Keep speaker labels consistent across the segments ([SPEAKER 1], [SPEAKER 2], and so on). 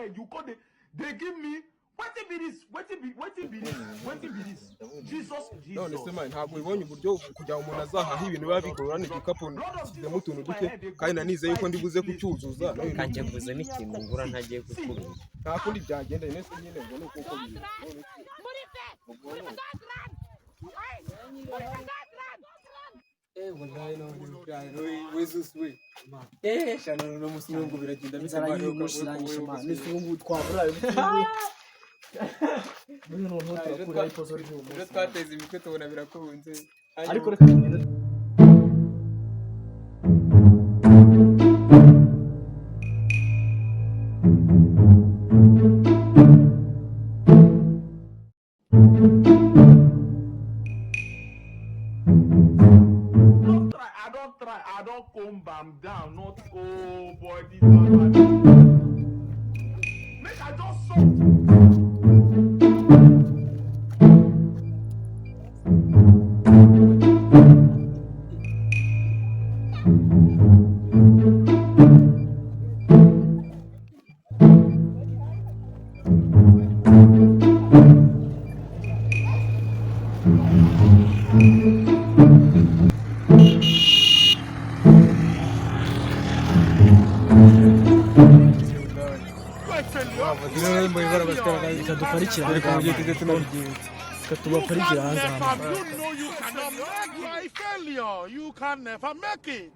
[SPEAKER 1] head. You call they give me wetin be this? Wetin be wetin be this? Wetin be this? Jesus,
[SPEAKER 2] None
[SPEAKER 1] Jesus.
[SPEAKER 2] Se man, ntabwo ubibonye uburyo kugira ngo umuntu azahahe ibintu biba bigorana? Igikapu nshyizemo utuntu duke kandi nanizeye yuko ndibuze kucyuzuza. None
[SPEAKER 3] Kanjye nguzemo ikintu ngura ntagiye kukubeshya.
[SPEAKER 2] Nta kundi byagenda nese nyine ngo ni uko uko biri. Ubwo ni uko.
[SPEAKER 4] Inzara y'uyu munsi iranyishe, man. Nese ubu ngubu twabura muri noneho turakuraho ipozo ry'uyu munsi?
[SPEAKER 5] Twateze imitwe tubona birakunze.
[SPEAKER 4] Ariko reka tugende.
[SPEAKER 1] Don try, I don try, I don comb am down. Not oh boy, this one. Make I just soft.
[SPEAKER 4] Reka duparikire aha ngaha, reka tubaparikire aha ngaha.
[SPEAKER 6] You know you cannot make. You are a failure. You can never make it.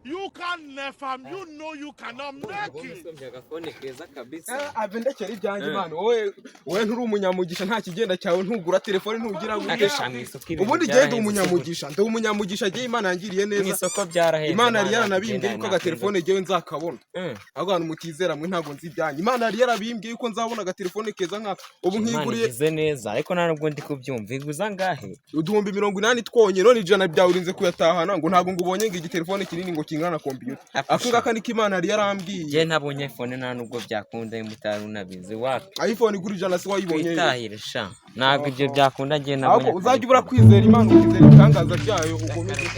[SPEAKER 6] You can never. You know you cannot make it.
[SPEAKER 3] Agafone keza kabisa.
[SPEAKER 2] Ave, ndekera ibyanjye, man. Wowe nturi umunyamugisha, nta kigenda cyawe, ntugura telefone, ntugira gute.
[SPEAKER 3] Agasha mu isoko ibintu
[SPEAKER 2] Ubundi njyewe ndi
[SPEAKER 3] byarahenze.
[SPEAKER 2] umunyamugisha, ndi umunyamugisha njyewe. Imana yangiriye
[SPEAKER 3] Mu
[SPEAKER 2] neza.
[SPEAKER 3] isoko byarahenze.
[SPEAKER 2] Imana yari
[SPEAKER 3] nta
[SPEAKER 2] yaranabimbwiye
[SPEAKER 3] kugenda
[SPEAKER 2] yuko agatelefone njyewe nzakabona. Ahubwo abantu mutizera mwe, ntabwo nzi ibyanyu. Imana yari yarabimbwiye yuko nzabona agatelefone keza nkaka ubu
[SPEAKER 3] Imana
[SPEAKER 2] nkiguriye.
[SPEAKER 3] igize neza, ariko nta nubwo ndi kubyumva. Iguza angahe?
[SPEAKER 2] 80000 twonyine. None 100 byawe urinze kuyatahana ngo ntabwo ngo ubonye ngo igitelefone kinini ngo kingana na kompiyuta. Ako ngaka niko Imana yari yarambwiye.
[SPEAKER 3] Njye ntabonye iPhone nta nubwo byakunda, mutari unabizi wapi.
[SPEAKER 2] iPhone igura 100 se wayibonye?
[SPEAKER 3] Twitahire sha, ntabwo ibyo byakunda njye nabonye.
[SPEAKER 2] Ahubwo uzajya ubura kwizera Imana, ukizera ibitangaza byayo, ukomeze.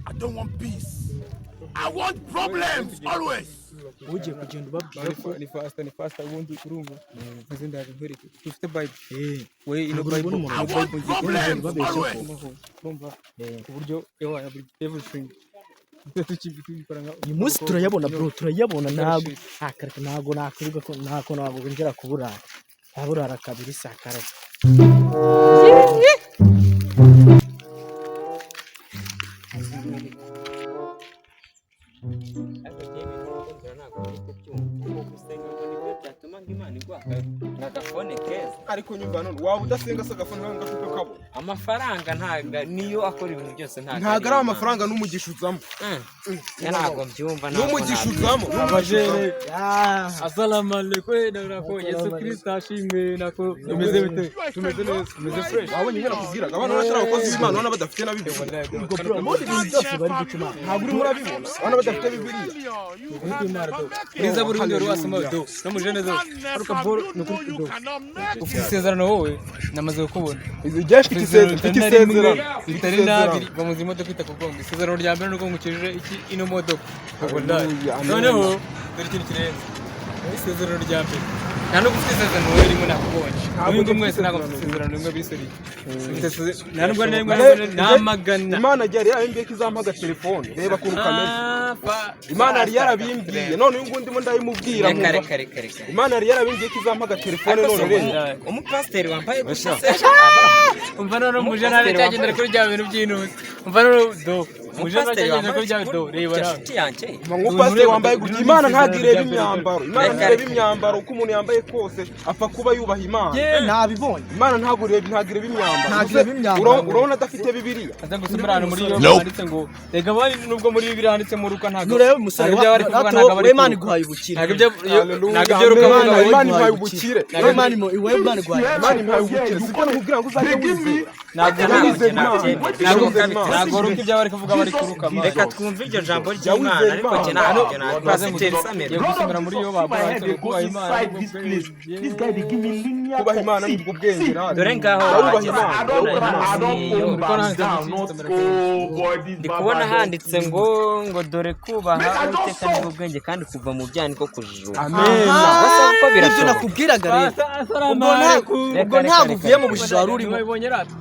[SPEAKER 6] I don't want peace. I want problems always.
[SPEAKER 4] Ugiye kugenda ubabwira ko
[SPEAKER 5] Ni faster, ni faster. Ubundi urumva maze ndaje nkwereke ufite Bible we ino
[SPEAKER 4] Ntabwo
[SPEAKER 5] Bible.
[SPEAKER 4] ubona umuntu.
[SPEAKER 6] I want problems always.
[SPEAKER 5] Urumva uburyo ewa ya buri everything tukibikora nka
[SPEAKER 4] Uyu munsi turayabona, bro, turayabona. Ntabwo akareka, ntabwo nakwibuka ko ntako ntabwo ngera kuburara, ntaburara kabiri si akareka.
[SPEAKER 3] Ariko njyewe ibintu n'ukundura ntabwo ndi kubyumva. Uko gusenga ngo nibyo byatuma ngo Imana iguha agafone keza?
[SPEAKER 2] Ariko nyumva, none waba udasenga se agafone nkaho ngako ukabona?
[SPEAKER 3] Amafaranga ntabwo niyo akora ibintu byose, ntabwo
[SPEAKER 2] Ntabwo ari amafaranga, n'umugisha uzamo.
[SPEAKER 3] Njye ntabwo mbyumva, ntabwo
[SPEAKER 2] N'umugisha
[SPEAKER 3] nabyumva.
[SPEAKER 2] uzamo, n'umugisha uzamo.
[SPEAKER 5] Asalamu alaikum, nako Yesu Kristo ashimwe, nako bimeze bite? Tumeze neza, tumeze fresh.
[SPEAKER 2] Wabonye ibyo nakubwiraga? Abana batari abakozi b'Imana ubona badafite na Bibiliya.
[SPEAKER 4] Ubwo bro, ubundi ibintu byose bari gucuma.
[SPEAKER 2] Ntabwo urimo urabibona, abana badafite Bibiliya.
[SPEAKER 5] Muri Zaburi wundi wari wasoma do no muri Geneze aruka boro ni ukuri do. Ufite isezerano wowe, namaze kukubona.
[SPEAKER 2] Igihe mfite isezerano, mfite isezerano.
[SPEAKER 5] Bitari n'abiri bamuze imodoka itakugonga. Isezerano rya mbere ni uko ngukijije iki ino modoka.
[SPEAKER 2] Hallelujah, amen.
[SPEAKER 5] Noneho dore ikintu kirenze isezerano rya mbere. Nta nubwo ufite isezerano wowe rimwe, nakubonye.
[SPEAKER 2] Ntabwo
[SPEAKER 5] N'uyu
[SPEAKER 2] mfite
[SPEAKER 5] mwese ntabwo mfite
[SPEAKER 2] isezerano.
[SPEAKER 5] isezerano rimwe bisoriye. Nta nubwo ari rimwe, nta magana.
[SPEAKER 2] Imana yari yarabimbwiye ko izampa agatelefone. Reba ukuntu kameze. Imana yari yarabimbwiye, none uyu nguyu ndimo ndabimubwira
[SPEAKER 3] Reka
[SPEAKER 2] nkumva.
[SPEAKER 3] reka reka reka.
[SPEAKER 2] Imana yari yarabimbwiye ko izampa agatelefone,
[SPEAKER 3] Ariko
[SPEAKER 2] none
[SPEAKER 3] se
[SPEAKER 2] reba.
[SPEAKER 3] Umupasiteri wambaye gutya se?
[SPEAKER 5] Umva none umujene cyagendera kuri bya bintu by'intuzi. Umva none do umujene
[SPEAKER 3] Umupasiteri
[SPEAKER 5] cyagendera
[SPEAKER 3] wambaye
[SPEAKER 5] kuri bya do, reba
[SPEAKER 3] gutya,
[SPEAKER 5] nawe.
[SPEAKER 3] nshuti yanjye.
[SPEAKER 2] Umupasiteri wambaye gutya, Imana ntabwo ireba imyambaro. Imana
[SPEAKER 3] Reka,
[SPEAKER 2] ntireba
[SPEAKER 3] reka.
[SPEAKER 2] imyambaro. Uko umuntu yambaye kose apfa kuba yubaha Imana.
[SPEAKER 4] Nabibonye.
[SPEAKER 2] Imana ntabwo ireba imyambaro.
[SPEAKER 4] Ntabwo ireba imyambaro.
[SPEAKER 2] Urabona adafite Bibiliya?
[SPEAKER 5] Aza gusomera ahantu muri iyo handitse ngo rega abandi, nubwo muri Bibiliya handitsemo Luka, ntabwo
[SPEAKER 4] Nurebe umusore
[SPEAKER 5] ntabwo ibyo bari kuvuga ntabwo
[SPEAKER 4] wowe
[SPEAKER 5] bari
[SPEAKER 4] Imana
[SPEAKER 5] kuvuga.
[SPEAKER 4] iguhaye ubukire.
[SPEAKER 5] Ntabwo ibyo
[SPEAKER 2] Hallelujah,
[SPEAKER 5] ntabwo ibyo Luka
[SPEAKER 2] amen.
[SPEAKER 5] avuga bari
[SPEAKER 2] Imana
[SPEAKER 5] kuvuga.
[SPEAKER 2] impaye ubukire.
[SPEAKER 4] Wowe Imana wowe Imana iguhaye.
[SPEAKER 2] Imana impaye ubukire, sibyo nakubwira ngo uzajye wizera?
[SPEAKER 5] Ntabwo
[SPEAKER 3] Ntabwo
[SPEAKER 2] Wizera Imana.
[SPEAKER 3] nabyemera.
[SPEAKER 5] ntabwo
[SPEAKER 2] Wizera Imana.
[SPEAKER 5] ntabwo Luka ibyo bari kuvuga bari kuruka man.
[SPEAKER 3] Reka twumve iryo jambo
[SPEAKER 2] Jya
[SPEAKER 3] ry'Imana,
[SPEAKER 2] wizera
[SPEAKER 3] ariko
[SPEAKER 2] Imana.
[SPEAKER 3] njye ntabwo ibyo ntabwo.
[SPEAKER 5] Maze
[SPEAKER 3] Pasiteri Samuel.
[SPEAKER 5] Ngiye gusomera muri yo
[SPEAKER 1] See my
[SPEAKER 5] babura
[SPEAKER 1] head, they
[SPEAKER 5] handitse ngo
[SPEAKER 1] go
[SPEAKER 5] kubaha Imana
[SPEAKER 1] inside
[SPEAKER 5] nibwo
[SPEAKER 1] this
[SPEAKER 5] bwenge.
[SPEAKER 1] place. This guy, they give me.
[SPEAKER 2] Kubaha Imana nibwo bwenge rata.
[SPEAKER 3] Dore ngaho
[SPEAKER 2] Ubaha
[SPEAKER 3] wageze.
[SPEAKER 2] Imana.
[SPEAKER 1] I don't try, I don't
[SPEAKER 3] Iyo.
[SPEAKER 1] comb am down, not oh boy, this
[SPEAKER 3] Ndi kubona
[SPEAKER 1] baba don
[SPEAKER 3] handitse ngo dore kubaha
[SPEAKER 1] Make I
[SPEAKER 3] Uwiteka
[SPEAKER 1] just
[SPEAKER 3] nibwo bwenge kandi kuva mu byaha niko kujijuka.
[SPEAKER 2] Amen.
[SPEAKER 3] Gusa ko
[SPEAKER 7] Nibyo
[SPEAKER 3] birashoboka.
[SPEAKER 7] nakubwiraga rero. Ubwo
[SPEAKER 3] Reka, reka,
[SPEAKER 7] ntabwo
[SPEAKER 3] reka,
[SPEAKER 7] uvuye mu
[SPEAKER 3] reka.
[SPEAKER 7] bujiji wari urimo.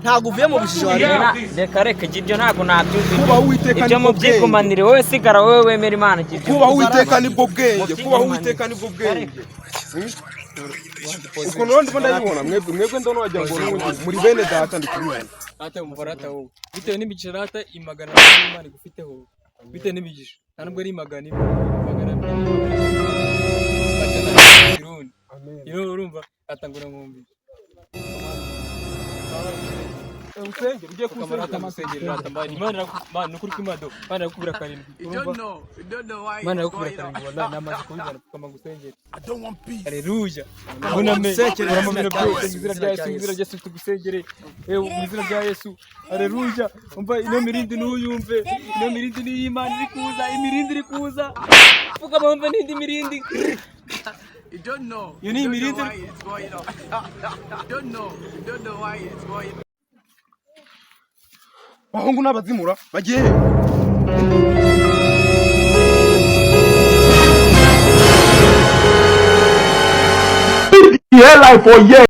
[SPEAKER 7] Ntabwo uvuye mu bujiji wari urimo.
[SPEAKER 3] Reka reka ibyo ntabwo nabyumva.
[SPEAKER 2] Kubaha Uwiteka
[SPEAKER 3] Ibyo
[SPEAKER 2] nibwo bwenge.
[SPEAKER 3] mubyigumanire, wowe sigara, wowe wemera Imana. Ibyo
[SPEAKER 2] Kubaha Uwiteka nibwo bwenge. Kubaha Uwiteka nibwo bwenge. Ukuntu rero ndimo ndabibona, mwebwe ndabona wagira ngo n'ubundi muri bene data, ndi kubibona.
[SPEAKER 5] Rata, umva rata, wowe bitewe n'imigisha rata imagana abiri Imana igufiteho, bitewe n'imigisha, nta nubwo ari imagana imwe, 200, 500 irundi. Iyo urumva rata ngo uramwumva.
[SPEAKER 2] Usenge, ugiye
[SPEAKER 5] Ukamara rata gusengera rata mbani Imana Imana nukuri kw'Imana do Imana irakubwira karindwi, urumva Imana irakubwira karindwi, wallahi namaze kubibona, pfukama gusengera.
[SPEAKER 6] I don't want peace.
[SPEAKER 5] Haleluya. Buname.
[SPEAKER 7] Gusekera mu
[SPEAKER 5] Uramubwira
[SPEAKER 7] izina rya
[SPEAKER 5] byose
[SPEAKER 7] Yesu,
[SPEAKER 5] mu izina rya Yesu, mu izina rya Yesu tugusengere. Ewe, mu izina rya Yesu. Haleluya. Umva ino mirindi ntuyumve. Ino mirindi ni iy'Imana iri kuza, imirindi iri kuza. Pfukama wumve n'indi mirindi.
[SPEAKER 8] You don't know.
[SPEAKER 5] Iyo ni
[SPEAKER 8] You don't
[SPEAKER 5] imirindi.
[SPEAKER 8] know why it's going on. You don't know. You don't know why it's going.
[SPEAKER 2] Bahungu n'abazimura bagiye he?
[SPEAKER 1] The airline for years.